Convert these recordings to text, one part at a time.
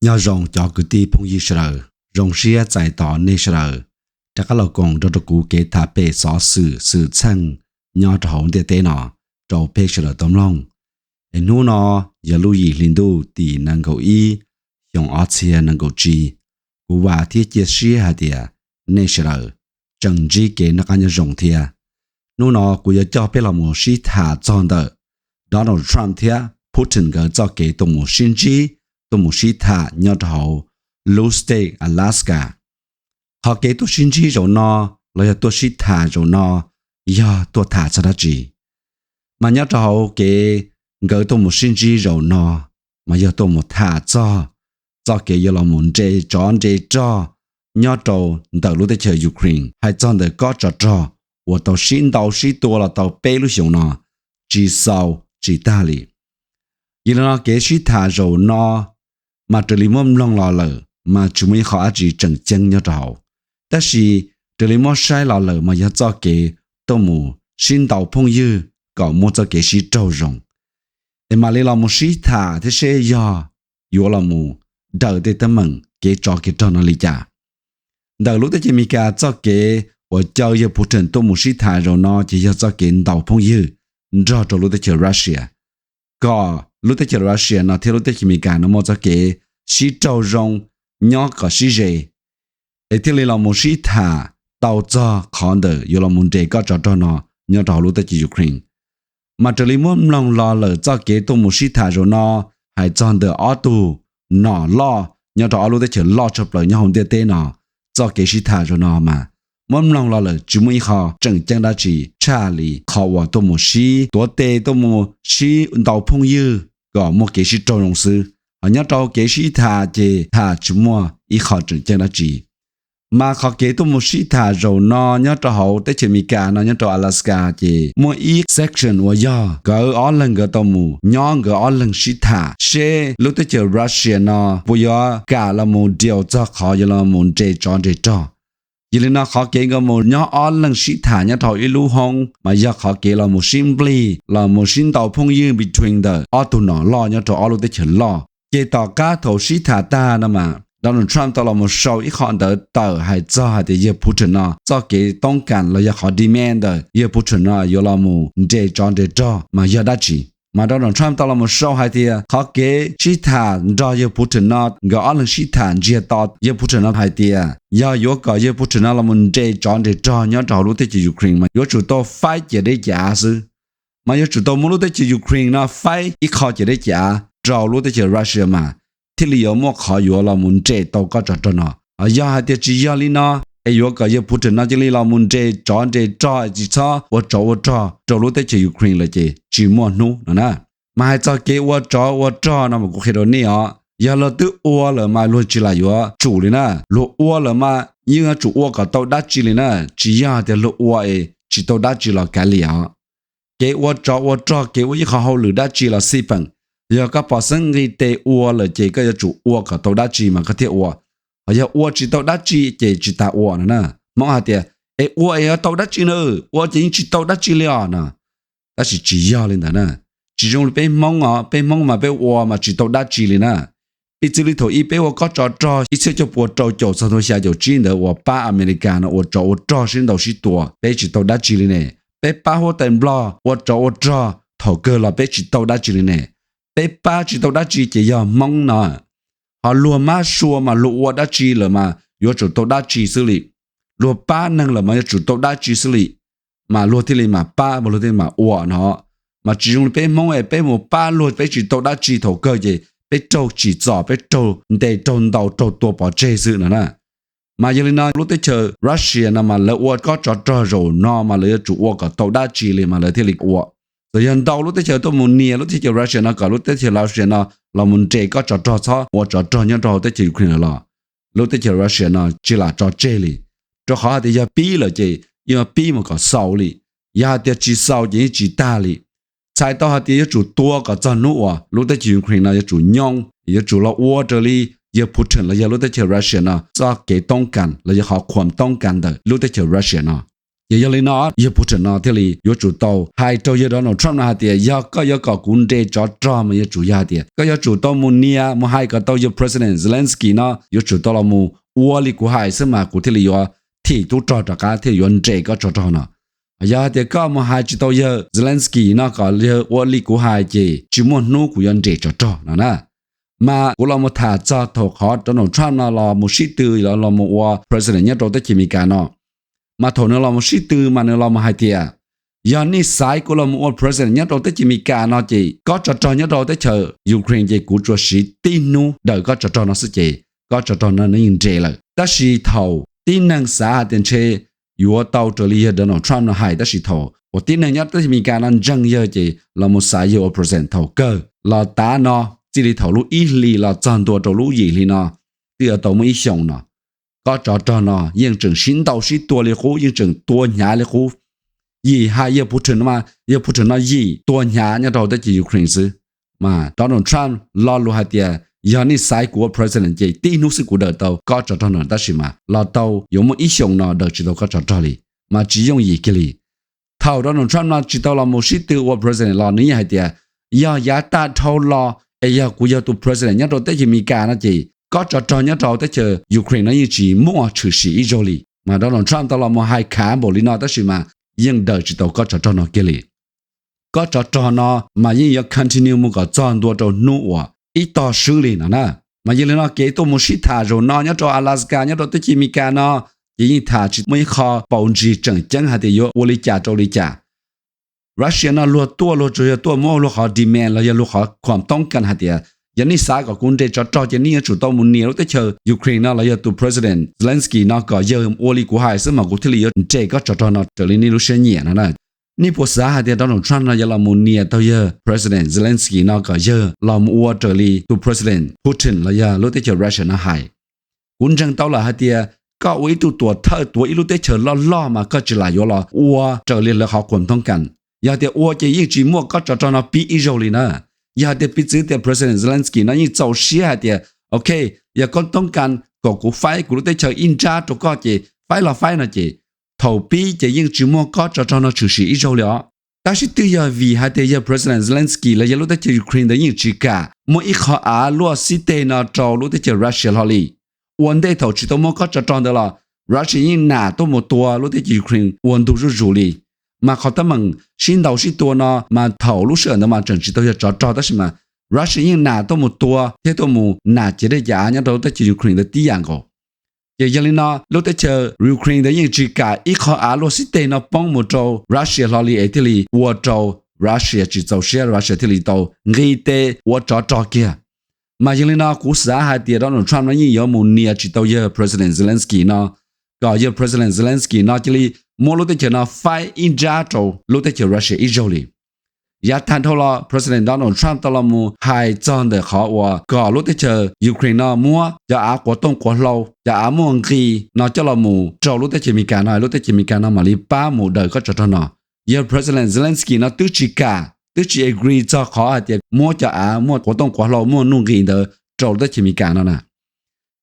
Nyob zoo cov kwv tij phooj ywg sawv daws, zoo siab txais tos nej sawv daws rov qab los koom nrog rau kuv kev tham pem xov xwm xwm txheej nyob rau hauv ntiaj teb no rau peb sawv daws tau mloog. Es hnub no yog lub yim hli ntuj tim nees nkaum ib, xyoo ob txhiab nees nkaum tsib. Kuv vam thiab cia siab hais tias nej sawv daws tseem ntsib kev noj qab nyob zoo thiab. Hnub no kuv yuav coj peb los mus sib tham txog ntawm Donald Trump thiab Putin nkawd txoj kev tuaj mus sib ntsib, tuaj mus sib tham nyob rau hauv lub state Alaska. Qhov kev tuaj sib ntsib zaum no los yog tuaj sib tham zaum no yog tuaj tham txog dab tsi? Mas nyob rau hauv kev nkawd tuaj mus sib ntsib zaum no, mas yog tuaj mus tham txog txoj kev yuav los mus nres tsov nres rog nyob rau ntawm lub teb chaws Ukraine, hais txog ntawm kob tsov rog uas tau sib ntaus sib tua los tau peb lub xyoos no tsis xaus tsis tag li. Yog li no kev sib tham zaum no mas raws li muab mloog los lawm mas tsis muaj ib qho dab tsi tseem ceeb nyob rau hauv. Tab sis raws li muab saib los lawm mas yog txoj kev tuaj mus sib ntaus phooj ywg kom muaj txoj kev sib raug zoo, es mam li los mus sib tham thiab seb yog yuav los mus daws tej teeb meem kev tsov kev rog no li cas. Ntawm lub teb chaws Amelikas txoj kev uas caw yawg Putin tuaj mus sib tham zaum no ces yog txoj kev ntaus phooj ywg nrog rau lub teb chaws Russia, kom lub teb chaws Russia no thiab lub teb chaws Amelikas no muaj txoj kev sib raug zoo, nyob kom sib ze, es thiaj li los mus sib tham tau txog qhov ntawm yuav los mus nres kob tsov rog no nyob rau hauv lub teb chaws Ukraine. Mas raws li muab mloog los lawm txoj kev tuaj mus sib tham zaum no, hais txog ntawm ob tug nom loj nyob rau ob lub teb chaws loj tshaj plaws nyob hauv ntiaj teb no, txoj kev sib tham zaum no mas muab mloog los lawm tsis muaj ib qho tseem ceeb dab tsi tshaj li qhov uas tuaj mus sib tuav tes tuaj mus sib ntaus phooj ywg kom muaj kev sib raug zoo xwb. Hos nyob rau kev sib tham ces tham tsis muaj ib qho tseem ceeb dab tsi. Mas qhov kev tuaj mus sib tham zaum no nyob rau hauv teb chaws Amelikas no nyob rau Alaska ces muaj ib section uas yog nkawd ob leeg nkawd tau mus nyob nkawd ob leeg sib tham seb lub teb chaws Russia no puas yuav kam los mus deal txog qhov yuav los mus nres tsov nres rog. Yog li no qhov kev nkawd mus nyob ob leeg sib tham nyob rau hauv ib lub hoob mas yog qhov kev los mus sib nplig los mus sib ntaus phooj ywg between ntawm ob tug nom loj nyob rau ob lub teb chaws loj. Ces tom qab thaum sib tham tag no mas Donald Trump tau los mus sau ib qho ntawv tawm hais txog hais tias yawg Putin no txoj kev toob kas los yog qhov demand ntawm yawg Putin no yuav los mus nres tsov nres rog mas yog dab tsi. Mas Donald Trump tau los mus sau hais tias qhov kev sib tham nrog yawg Putin no nkawd ob leeg sib tham ntsiag to yawg Putin no hais tias yog yuav kom yawg Putin no los mus nres tsov nres rog nyob rau hauv lub teb chaws Ukraine mas yuav tsum tau faib ciam deb cav xwb. Mas yuav tsum tau muab lub teb chaws Ukraine no faib ib qho ciam deb cav rau lub teb chaws Russia mas thiaj li yuav muaj qhov yuav los mus nres tau kob tsov rog no. Hos yog hais tias tsis yog li no, es yuav kom yawg Putin no cia li los mus nres tsov nres rog tsis txhob ua tsov ua rog rau lub teb chaws Ukraine lawm ces tsis muaj hnub no na. Mas hais txog kev ua tsov ua rog no mas kuv qhia rau nej os, yog luag twb ua lawm mas luag tsis lam yuav tsum li na. Luag ua lawm mas yeej yuav tsum ua kom tau dab tsi li na, tsis yog hais tias luag ua es tsis tau dab tsi los kav liam os. Kev ua tsov ua rog, kev ua ib qho hauj lwm dab tsi los xij peem, yog koj pom xeeb nqi tes ua lawm ces koj yuav tsum ua kom tau dab tsi mas koj thiaj ua. Hos yog ua tsis tau dab tsi ces tsis tas ua no na. Hmoob hais tias, es ua es yuav tau dab tsi na, ua ces yeej tsis tau dab tsi li os no. Tab sis tsis yog li ntawd na. Tsis zoo li peb Hmoob os, peb Hmoob mas peb ua mas tsis tau dab tsi li na. Piv txwv li thaum ub peb ua kob tsov rog ib txhiab cuaj puas rau caum txog xya caum tsib ntawd uas pab Amelikas no ua tsov ua rog sib ntaus sib tua peb tsis tau dab tsi li ne. Peb pab huab tais Nplog ua tsov ua rog thaum kawg los peb tsis tau dab tsi li ne. Peb pab tsis tau dab tsi ces yog Hmoob no. Hos luag mab sua mas luag ua dab tsi lawm mas yuav tsum tau dab tsi xwb li. Luag pab neeg lawm mas yuav tsum tau dab tsi xwb li, mas luag thiaj li mam pab, mas luag thiaj li mam ua no. Mas tsis zoo li peb Hmoob es peb mus pab luag peb tsis tau dab tsi, thaum kawg ces peb raug tsim txom, peb raug ntes raug ntaus raug tua pov tseg xwb no na. Mas yog li no lub teb chaws Russia no mas lawv ua kob tsov rog zaum no mas lawv yuav tsum ua kom tau dab tsi li mas lawv thiaj li ua. Txawm yog ntau lub teb chaws tuaj mus nias lub teb chaws Russia no kom lub teb chaws Russia no los mus nres kob tsov rog txhob ua tsov rog nyob rau hauv teb chaws Ukraine lawm los lub teb chaws Russia no tsis lam tso tseg li. Rau qhov hais tias yog pib lawm ces yeej yuav pib mus kom xaus li. Yog hais tias tsis xaus ces yeej tsis tag li. Txhais tau hais tias yuav tsum tua kom txog hnub uas lub teb chaws Ukraine no yuav tsum nyoo, yuav tsum los ua raws li yawg Putin los yog lub teb chaws Russia no txoj kev toob kas los yog qhov khuam toob kas ntawm lub teb chaws Russia no. Ces yog li no yawg Putin no thiaj li yuav tsum tau hais rau yawg Donald Trump no hais tias yog koj yuav kom kuv nres tsov rog mas yuav tsum yog hais tias koj yuav tsum tau mus nias mus hais kom tau yawg President Zelensky no yuav tsum tau los mus ua li kuv hais xwb mas kuv thiaj li yuav thim tub rog rov qab thiaj yuav nres koj tsov rog no. Yog hais tias koj mus hais tsis tau yawg Zelensky no kom yawg ua li kuv hais ces tsis muaj hnub kuv yuav nres tsov rog no na. Mas kuv los mus tham txog thaum qhov Donald Trump no los mus sib tw los mus ua president nyob rau teb chaws Amelikas no, mas thaum nws los mus sib tw mas nws los mus hais tias yog nej xaiv kuv los mus ua president nyob rau teb chaws Amelikas no ces kob tsov rog nyob rau teb chaws Ukraine ces kuv tsuas siv tib hnub daws kob tsov rog no xwb ces kob tsov rog no nws yeej nres lawm. Tab sis thaum tib neeg xav hais tias ntshe yuav tau raws li yawg Donald Trump no hais, tab sis thaum uas tib neeg nyob teb chaws Amelikas no ntseeg yawg ces los mus xaiv yawg ua president thaum kawg los tav no, txij li thaum lub ib hlis los txog ntua rau lub yim hli no twb yuav tau muaj ib xyoos no, kob tsov rog no yeej tseem sib ntaus sib tua li qub, yeej tseem tua hnyav li qub. Yim hais yawg Putin no mas yawg Putin no yim tua hnyav nyob rau teb chaws Ukraine xwb. Mas Donald Trump lo lus hais tias yog nej xaiv kuv ua president ces tib hnub xwb kuv daws tau kob tsov rog no, tab sis mas los tau yuav muaj ib xyoos no daws tsis tau kob tsov rog li, mas tsis yooj yim kiag li. Thaum Donald Trump no tsis tau los mus sib tw ua president los nws yeej hais tias yog yav tag dhau los es yog kuv yog tus president nyob rau teb chaws Amelikas no ces kob tsov rog nyob rau teb chaws Ukraine no yeej tsis muaj tshwm sim ib zaug li. Mas Donald Trump tau los mus hais khav npaum li no tab sis mas yeej daws tsis tau kob tsov rog no kiag li. Kob tsov rog no mas yeej yuav continue mus kom txog ntua rau hnub uas ib tog swb li no na. Mas yog li no kev tuaj mus sib tham zaum no nyob rau Alaska nyob rau teb chaws Amelikas no ces yeej tham tsis muaj ib qho paus ntsis tseem ceeb hais tias yuav ua li cas rau li cas. Russia no luag tuaj luag tsuas yog tuaj muab luag qhov demand los yog luag qhov khuam toob kas hais tias yog nej xav kom kuv nres tsov rog ces nej yuav tsum tau mus nias lub teb chaws Ukraine no los yog tus president Zelensky no kom yawg ua li kuv hais xwb mas kuv thiaj li yuav nres kob tsov rog no raws li nej lub siab nyiam no na. Nej puas xav hais tias Donald Trump no yuav los mus nias tau yawg president Zelensky no kom yawg los mus ua raws li tus president Putin los yog lub teb chaws Russia no hais? Kuv ntseeg tau lawm hais tias koj ua ib tug tuam thawj tuav ib lub teb chaws loj loj mas koj tsis lam yuav los ua raws li lawv qhov khuam toob kas. Yog tias ua ces yeej tsis muaj kob tsov rog no pib ib zaug li na. Yog hais tias piv txwv tias president Zelensky no yeej txaus siab hais tias ok, yog koj toob kas kom kuv faib kuv lub teb chaws ib nrab rau koj ces faib los faib no ces thaum pib ces yeej tsis muaj kob tsov rog no tshwm sim ib zaug li os. Tab sis twb yog vim hais tias yawg president Zelensky los yog lub teb chaws Ukraine ntawd yeej tsis kam muab ib qho av luaj xib teg no rau lub teb chaws Russia hlo li. Ua ntej thaum tsis tau muaj kob tsov rog ntawd los Russia yeej nam tuaj mus tua lub teb chaws Ukraine ua ntug zuj zus li. Mas qhov teeb meem sib ntaus sib tua no mas thaum lub sij hawm ntawd mas tseem tsis tau yog tsov rog tab sis mas Russia yeej nam tuaj mus tua thiab tuaj mus nam ciam dej ciam av nyob rau lub teb chaws Ukraine ntawd tib yam nkaus. Ces yog li no lub teb chaws Ukraine ntawd yeej tsis kam ib qho av luaj xib teg no poob mus rau Russia hlo li es thiaj li ua rau Russia tsis txaus siab, Russia thiaj li tau nqis tes ua tsov rog kiag. Mas yog li no kuv xav hais tias Donald Trump no yeej yuav mus nias tsis tau yawg president Zelensky no, kom yawg president Zelensky no cia li muab lub teb chaws no faib ib nrab rau lub teb chaws Russia ib zaug li. Yav tag dhau los president Donald Trump tau los mus hais txog ntawm qhov uas kom lub teb chaws Ukraine no muab cov av quav tooj quav hlau, cov av muaj nqis no coj los mus rau lub teb chaws Amelikas no, lub teb chaws Amelikas no mam li pab mus daws kob tsov rog no. Yawg president Zelensky no twb tsis kam, twb tsis agree txog qhov hais tias muab cov av muaj quav tooj quav hlau muaj nuj nqis ntawd rau lub teb chaws Amelikas no na.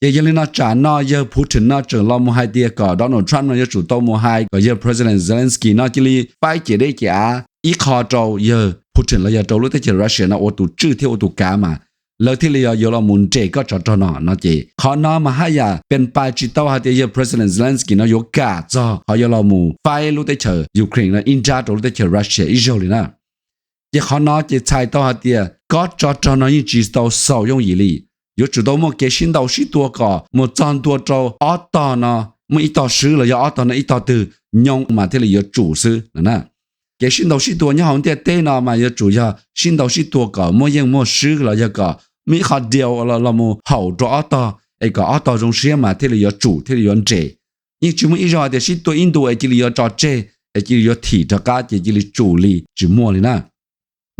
Ces yog li no tsam no yawg Putin no tseem los mus hais tias kom Donald Trump no yuav tsum tau mus hais kom yawg president Zelensky no cia li faib ciam dej ciam av ib qho rau yawg Putin los yog rau lub teb chaws Russia no ua tus tswj thiab ua tus kav mas lawv thiaj li yuav los mus nres kob tsov rog no no ces qhov no mas haj yam pes pais tsis tau hais tias yawg president Zelensky no yuav kam txog qhov yuav los mus faib lub teb chaws Ukraine no ib nrab rau lub teb chaws Russia ib zaug li na. Ces qhov no ces txhais tau hais tias kob tsov rog no yeej tsis tau xaus yooj yim li. Yuav tsum tau muaj kev sib ntaus sib tua kom mus txog ntua rau ob tog no muaj ib tog swb los yog ob tog no ib tog twg nyoo mas thiaj li yuav tsum xwb no na. Kev sib ntaus sib tua nyob hauv ntiaj teb no mas yuav tsum yog sib ntaus sib tua kom muaj yeej muaj swb los yog kom muaj ib qho deal los mus haum rau ob tog es kom ob tog zoo siab mas thiaj li yuav tsum thiaj li yuav nres. Yeej tsis muaj ib zaug hais tias sib tua ib ntu es cia li yuav tso tseg es cia li yuav thim rov qab ces cia li tsum li, tsis muaj li na.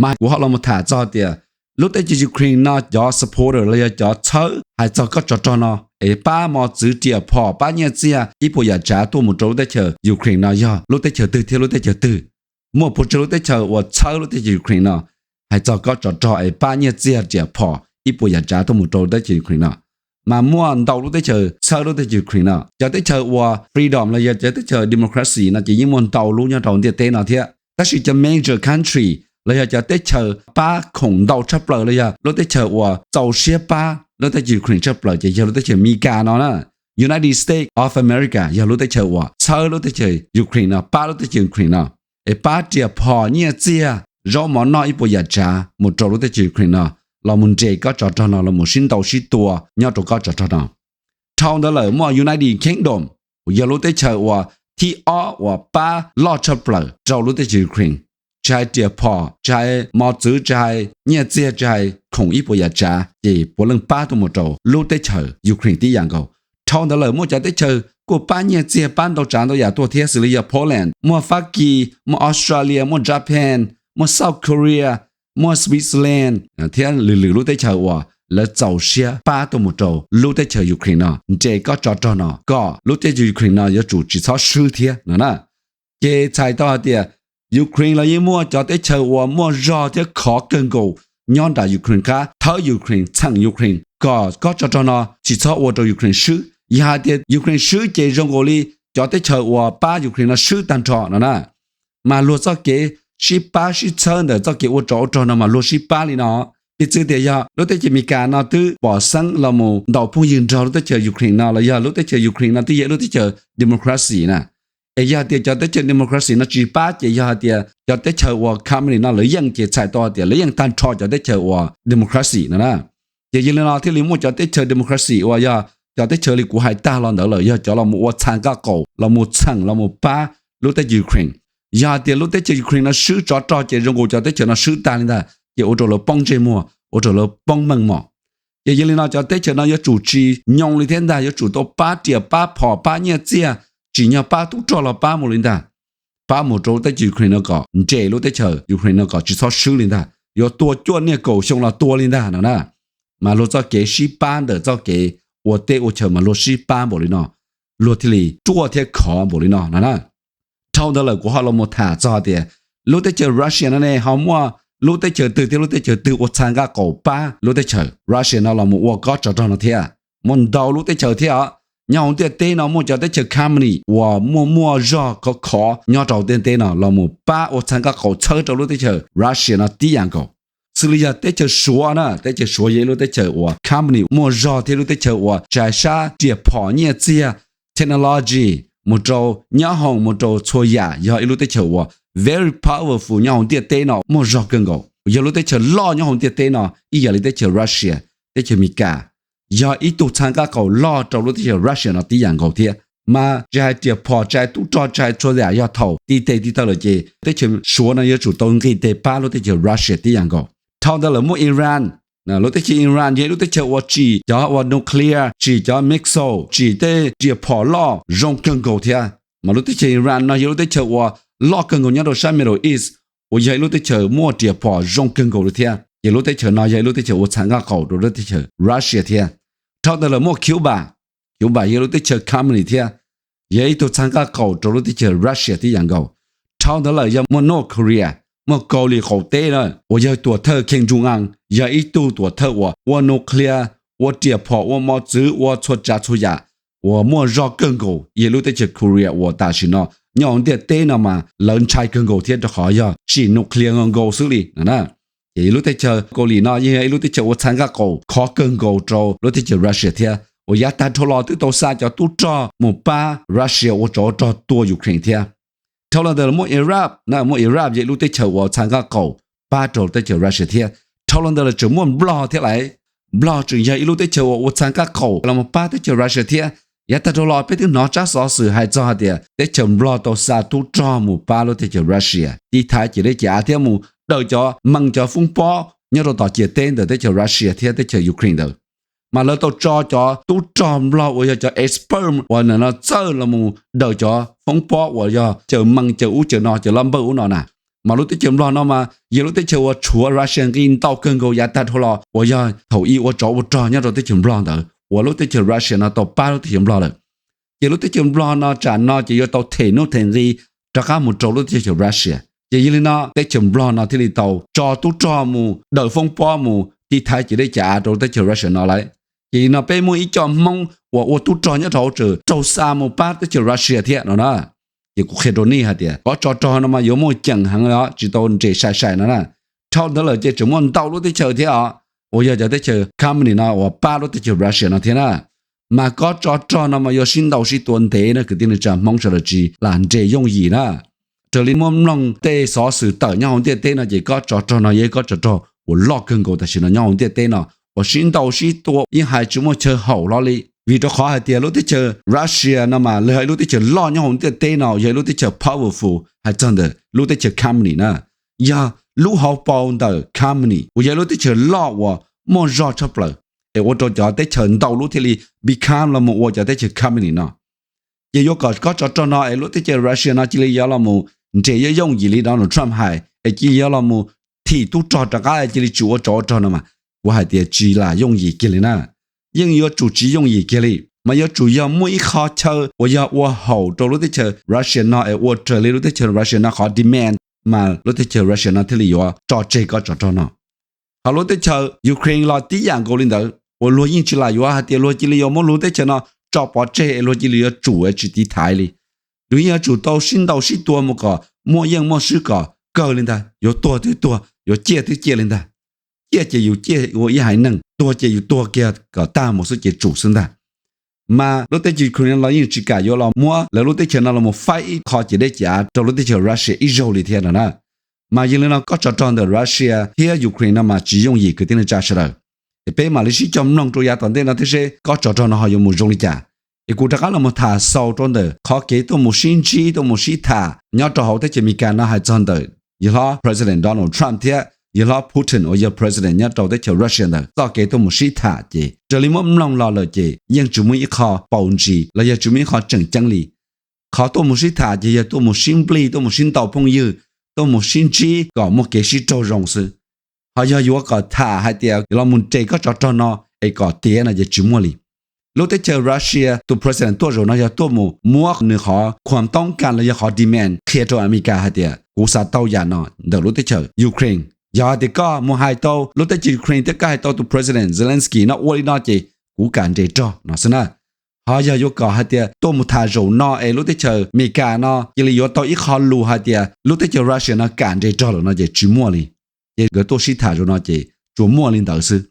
Mas kuv ho los mus tham txog tias lub teb chaws Ukraine no cov supporter los yog cov txhawb hais txog kob tsov rog no es pab mos txwv riam phom pab nyiaj txiag ib puas yam tsav tuaj mus rau lub teb chaws Ukraine no yog lub teb chaws twg thiab lub teb chaws twg. Muaj puas tsawg lub teb chaws uas txhawb lub teb chaws Ukraine no hais txog kob tsov rog es pab nyiaj txiag riam phom ib puas yam tsav tuaj mus rau lub teb chaws Ukraine no? mas muaj ntau lub teb chaws txhawb lub teb chaws Ukraine no. Cov teb chaws uas freedom los yog cov teb chaws democracy no ces yeej muaj ntau lub nyob rau ntiaj teb no thiab, tab sis cov major country los yog cov teb chaws pab khoom ntau tshaj plaws los yog lub teb chaws uas txaus siab pab lub teb chaws Ukraine tshaj plaws ces yog lub teb chaws Amelikas no na. United States of America yog lub teb chaws uas txhawb lub teb chaws Ukraine no, pab lub teb chaws Ukraine no, es pab riam phom nyiaj txiag, zaub mov noj ib puas yam tsav mus rau lub teb chaws Ukraine no, los mus nres kob tsov rog no los mus sib ntaus sib tua nyob rau kob tsov rog no. Dhau ntawd lawm muaj United Kingdom, uas yog lub teb chaws uas thib ob uas pab loj tshaj plaws rau lub teb chaws Ukraine, tsis hais riam phom, tsis hais mos txwv, tsis hais nyiaj txiag, tsis hais khoom ib puas yam tsav ces puav leej pab tuaj mus rau lub teb chaws Ukraine tib yam nkaus. Dhau ntawd lawm muaj cov teb chaws kuj pab nyiaj txiag pab ntau tsav ntau yam tuaj thiab xws li yog Poland, muaj Fab Kis, muaj Australia, muaj Japan, muaj South Korea, muaj Switzerland thiab lwm lwm lub teb chaws uas lawv txaus siab pab tuaj mus rau lub teb chaws Ukraine no nres kob tsov rog no kom lub teb chaws Ukraine no yuav tsum tsis txhob swb thiab no na. Ces txhais tau hais tias Ukraine los yeej muaj cov teb chaws uas muaj zog thiab khov kawg nkaus nyob nram Ukraine qab thawb Ukraine, txheem Ukraine kom kob tsov rog no tsis txhob ua rau Ukraine swb. Yog hais tias Ukraine swb ces zoo nkaus li cov teb chaws uas pab Ukraine no swb tag nrho no na. Mas luag txoj kev sib pab sib txhawb ntawm txoj kev ua tsov ua rog no mas luag sib pab li no. Piv txwv tias yog lub teb chaws Amelikas no twb pom xeeb los mus ntaus phooj ywg nrog lub teb chaws Ukraine no los yog lub teb chaws Ukraine no twb yog ib lub teb chaws democracy na. Es yog tias cov teb chaws democracy no tsis pab ces yog hais tias cov teb chaws uas communist no lawv yeej ces txhais tau hais tias lawv yeej tag nrho cov teb chaws uas democracy no na. Ces yog li no thiaj li muaj cov teb chaws democracy uas yog cov teb chaws li kuv hais tag los ntawd lawm yog cov los mus ua txha nqaj qaum los mus txheem los mus pab lub teb chaws Ukraine. Yog hais tias lub teb chaws Ukraine no swb tsov rog ces zoo nkaus cov teb chaws no swb tag li ntag ces ua rau lawv poob ntsej muag, ua rau lawv poob meej mom. Ces yog li no cov teb chaws no yuav tsum tsis nyoo li thiab ntag, yuav tsum tau pab riam pab phom pab nyiaj txiag, tsim nyog pab tub rog los pab mus li ntag, pab mus rau lub teb chaws Ukraine no kom nres lub teb chaws Ukraine no kom tsis txhob swb li ntag, yuav tua cuaj niaj kaum xyoo los tua li ntag no na. Mas luag txoj kev sib pab ntawm txoj kev ua teb ua chaw mas luag sib pab npaum li no, luag thiaj li ruaj thiab khov npaum li no no na. Dhau ntawd lawm kuv ho los mus tham txog tias lub teb chaws Russia no ne ho muaj lub teb chaws twg thiab lub teb chaws twg ua txha nqaj qaum pab lub teb chaws Russia no los mus ua kob tsov rog no thiab. Muaj ntau lub teb chaws thiab os. Nyob hauv ntiaj teb no muaj cov teb chaws communist uas muaj muaj zog khov khov nyob rau ntiaj teb no los mus pab ua txha nqaj qaum txhawb rau lub teb chaws Russia no tib yam nkaus. Xws li yog teb chaws Suav na, teb chaws Suav yog ib lub teb chaws uas communist muaj zog thiab lub teb chaws uas tsis hais sab riam phom nyiaj txiag, technology, mus rau nyab hoom mus rau txhua yam yog ib lub teb chaws uas very powerful nyob hauv ntiaj teb no muaj zog kawg nkaus, yog lub teb chaws loj nyob hauv ntiaj teb no ib yam li teb chaws Russia, teb chaws Amelikas, yog ib tug txha nqaj qaum loj rau lub teb chaws Russia no tib yam nkaus thiab. Mas tsis hais riam phom tsis hais tub rog tsis hais txhua yam yog thaum ti tes ti taw lawm ces teb chaws Suav no yuav tsum tau nqis tes pab lub teb chaws Russia tib yam nkaus. Dhau ntawd lawm muaj Iran. Lub teb chaws Iran yog ib lub teb chaws uas tsim cov uas nuclear, tsim cov missile, tsim tej riam phom loj zoo kawg nkaus thiab. Mas lub teb chaws Iran no yog lub teb chaws uas loj kawg nkaus nyob rau sab Middle East uas yog ib lub teb chaws muaj riam phom zoo kawg nkaus li thiab. Ces lub teb chaws no yog ib lub teb chaws ua txha nqaj qaum rau lub teb chaws Russia thiab. Dhau ntawd lawm muaj Cuba. Cuba yog lub teb chaws communist thiab, yog ib tug txha nqaj qaum rau lub teb chaws Russia tib yam nkaus. Dhau ntawd lawm yog muaj North Korea, muaj Kaus Lim qaum teb na uas yog tuam thawj Kim Jong Un, yog ib tug tuam thawj uas ua nuclear, ua riam phom, ua mos txwv, ua txhua tsav txhua yam uas muaj zog kawg nkaus yog lub teb chaws Korea uas tam sim no nyob hauv ntiaj teb no mas lawv ntshai kawg nkaus thiab rau qhov yog tsim nuclear nkaus xwb li na. Ces lub teb chaws Kaus Lim no yeej yog ib lub teb chaws ua txha nqaj qaum khov kawg nkaus rau lub teb chaws Russia thiab uas yav tag dhau los twb tau xa cov tub rog mus pab Russia ua tsov ua rog tua Ukraine thiab. Dhau los ntawd muaj Iraq na, muaj Iraq yog ib lub teb chaws uas txha nqaj qaum pab rau teb chaws Russia thiab. Dhau los ntawd lawm tseem muaj Nplog thiab lawm. Nplog tseem yog ib lub teb chaws uas ua txha nqaj qaum los mus pab teb chaws Russia thiab. Yav tag dhau los peb twb hnov tsab xov xwm hais txog hais tias teb chaws Nplog tau xa tub rog mus pab lub teb chaws Russia tiv thaiv ciam dej ciam av thiab mus daws cov mees cov foob pob nyob rau tom ciam teb ntawm teb chaws Russia thiab teb chaws Ukraine ntawd. Mas lawv tau tso cov tub rog Nplog uas yog cov expert uas nim no txawj los mus daws cov foob pob uas yog cawm mees cawm ub cawm no cawm laj npawj ub no na. Mas lub teb chaws Nplog no mas yog lub teb chaws uas tshuav Russia nqi ntau kawg nkaus yav tag dhau los uas yog thaum ub ua tsov ua rog nyob rau teb chaws Nplog ntawd uas lub teb chaws Russia no tau pab lub teb chaws Nplog lawm. Ces lub teb chaws Nplog no tsam no ces yuav tau them nuj them nqi rov qab mus rau lub teb chaws Russia. Ces yog li no teb chaws Nplog no thiaj li tau tso tub rog mus daws foob pob mus tiv thaiv ciam dej ciam av rau lub teb chaws Russia no lawm. Ces no peb muaj ib co Hmoob uas ua tub rog nyob rau hauv tseem raug xa mus pab teb chaws Russia thiab no na. Ces kuv qhia rau nej hais tias kob tsov rog no mas yuav muaj ceem heev os, tsis tau nres sai sai no na. Dhau ntawd lawm ces tseem muaj ntau lub teb chaws thiab os, uas yog cov teb chaws communist no uas pab lub teb chaws Russia no thiab na. Mas kob tsov rog no mas yuav sib ntaus sib tua ntev na kwv tij neej tsa Hmoob sawv daws tsis lam nres yooj yim na. Raws li muab mloog tej xov xwm tawm nyob hauv ntiaj teb no ces kob tsov rog no yog kob tsov rog uas loj kawg nkaus tam sim no nyob hauv ntiaj teb no uas sib ntaus sib tua yeej hais tsis muaj chaw haum hlo li. Vim rau qhov hais tias lub teb chaws Russia no mas los yog ib lub teb chaws loj nyob hauv ntiaj teb no, yog ib lub teb chaws powerful hais txog ntawm lub teb chaws communist na, yog lub hauv paus ntawm communist uas yog ib lub teb chaws loj uas muaj zog tshaj plaws, es ua rau cov teb chaws ntau lub thiaj li become los mus ua cov teb chaws communist no. Ces yuav kom kob tsov rog no es lub teb chaws Russia no cia li yuav los mus nres yooj yooj yim li Donald Trump hais es cia li yuav los mus thim tub rog rov qab cia li tsis ua tsov ua rog no mas kuv hais tias tsis lam yooj yim kiag li na. Yeej yuav tsum tsis yooj yim kiag li, mas yuav tsum yog muaj ib qho chaw uas yog ua haum rau lub teb chaws Russia no es ua raws li lub teb chaws Russia no qhov demand, mas lub teb chaws Russia no thiaj li yuav tso tseg kob tsov rog no. Hos lub teb chaws Ukraine los tib yam nkaus li ntawd uas luag yeej tsis lam yuav hais tias luag cia li yuav muab lub teb chaws no tso pov tseg es luag cia li yuav tsum es tsis tiv thaiv li. Luag yeej yuav tsum tau sib ntaus sib tua mus kom muaj yeej muaj swb kom kawg li ntag, yuav tuag twb tuag, yuav ciaj twb ciaj li ntag. Ciaj ces yus ciaj ua ib haiv neeg, tuag ces yus tuag kiag kom tag mus xwb ces tsum xwb ntag. Mas lub teb chaws Ukraine los yeej tsis kam yuav los muab lawv lub teb chaws no los mus faib ib qho ciam dej ciam av rau lub teb chaws Russia ib zaug li thiab no na. Mas yog li no kob tsov rog ntawm Russia thiab Ukraine no mas tsis yooj yim kwv tij neej tsa sawv daws. Es peb mam li sib cog mloog rau yav tom ntej no thiab seb kob tsov rog no ho yuav mus zoo li cas. Es kuv rov qab los mus tham xaus rau ntawm qhov kev tuaj mus sib ntsib tuaj mus sib tham nyob rau hauv teb chaws Amelikas no hais txog ntawm yawg hlob President Donald Trump thiab yawg hlob Putin uas yog President nyob rau teb chaws Russia ntawd txoj kev tuaj mus sib tham ces raws li muab mloog los lawm ces yeej tsis muaj ib qho paus ntsis los yog tsis muaj ib qho tseem ceeb li. Qhov tuaj mus sib tham ces yog tuaj mus sib nplij, tuaj mus sib ntaus phooj ywg, tuaj mus sib ntsib kom muaj kev sib raug zoo xwb. Ho yog yuav kom tham hais tias los mus nres kob tsov rog no es kom tiav no ces tsis muaj li. Lub teb chaws Russia tus president tuaj zaum no yog tuaj mus muab nws qhov khuam toob kas los yog qhov demand qhia rau Amelikas hais tias kuv xav tau yam no ntawm lub teb chaws Ukraine. Yog hais tias koj mus hais tau lub teb chaws Ukraine thiab koj hais tau tus president Zelensky no ua li no ces kuv kam nres rog no xwb na. Ho yog yuav kom hais tias tuaj mus tham zaum no es lub teb chaws Amelikas no cia li yuav tau ib qho lus hais tias lub teb chaws Russia no kam nres rog lawm no ces tsis muaj li. Ces nkawd tuaj sib tham zaum no ces tsuas muaj li ntawd xwb,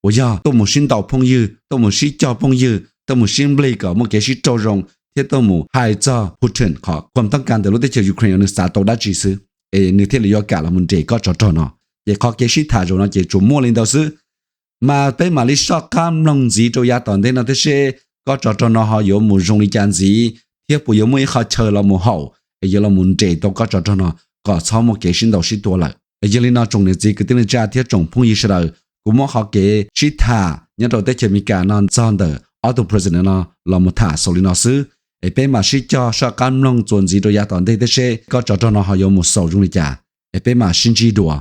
uas yog tuaj mus sib ntaus phooj ywg, tuaj mus sib cog phooj ywg, tuaj mus sib nplij kom muaj kev sib raug zoo thiab tuaj mus hais txog Putin qhov khuam toob kas ntawm lub teb chaws Ukraine nws xav tau dab tsi xwb, es nws thiaj li yuav kam los mus nres kob tsov rog no. Ces qhov kev sib tham zaum no ces tsuas muaj li ntawd xwb. Mas peb mam li soj qab mloog ntxiv rau yav tom ntej no thiab seb kob tsov rog no ho yuav mus zoo li cas ntxiv thiab puas yuav muaj ib qho chaw los mus haum es yuav los mus nres tau kob tsov rog no kom txhob muaj kev sib ntaus sib tua lawm. Yog li no tsoom niam txiv kwv tij neej tsa thiab tsoom phooj ywg sawv daws, kuv muab qhov kev sib tham nyob rau teb chaws Amelikas no txog ntawm ob tug president no los mus tham xaus li no xwb. Es peb mam sib cog soj qab mloog txuas ntxiv rau yav tom ntej thiab seb kob tsov rog no ho yuav mus xaus zoo li cas. Es peb mam sib ntsib dua.